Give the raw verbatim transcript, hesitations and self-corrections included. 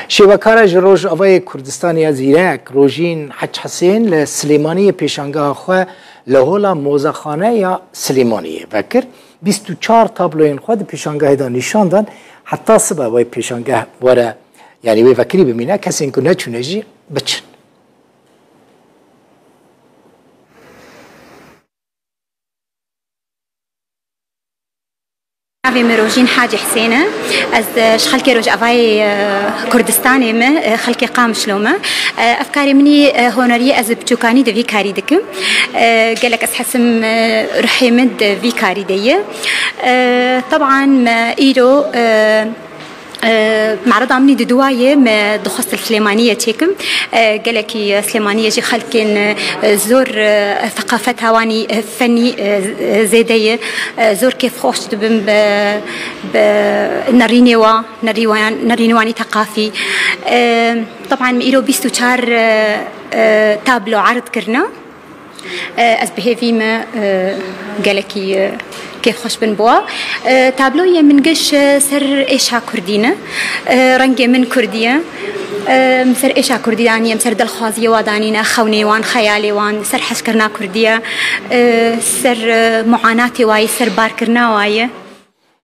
Şêwekara ji Rojavayê Kurdistanê ya Zîrek Rojîn Hec Hisên li Silêmaniyê pêşangeha xwe li Hola Mozexane ya Silêmaniyê vekir. Bîst û çar tabloyên xwe di pêşangehê de nîşan dan. Heta sibe wê pêşangeh were, yanî wê vekirî bimîne, kesên ku neçûne jî biçin. Navê min Rojîn Hacî Hisên e. Ez, e, ji xelkê Rojavayê, e, Kurdistanê me, e, xelkê Qamişlo me. E, ev karê min î, e, hunerî ye, ez bi çûkanî di vî karî dikim. E, gelek ez hesim, e, ruhê min di vî karî de ye. E, teban me îro, e, E, merada min î di duwa ye, me dixwest li Silêmaniyê çêkim. E, gelekî, e, Silêmaniyê jî xelkên, e, zor, e, seqafeta wan î, e, fenî, e, z-, e, zêde ye. E, zor kêfxweş dibim bi, bi nerînê wa, nerîwan-, nerînê wan î teqafî. E, teban me îro bîst û çar, e, e, tablo erd kirine. E, ez bi hêvî me, e, gelekî, e, kêfxweş bin bi wa. E, tabloyê min giş, e, ser êşa kurdî ne. E, rengê min kurdî ye. E, min ser êşa kurdî danî ye, min ser dilxwaziyê wa danîne, xewnê wan, xeyalê wan, ser hezkirina kurdî ye. E, ser, e, muanatê wa ye, ser barkirina wa ye.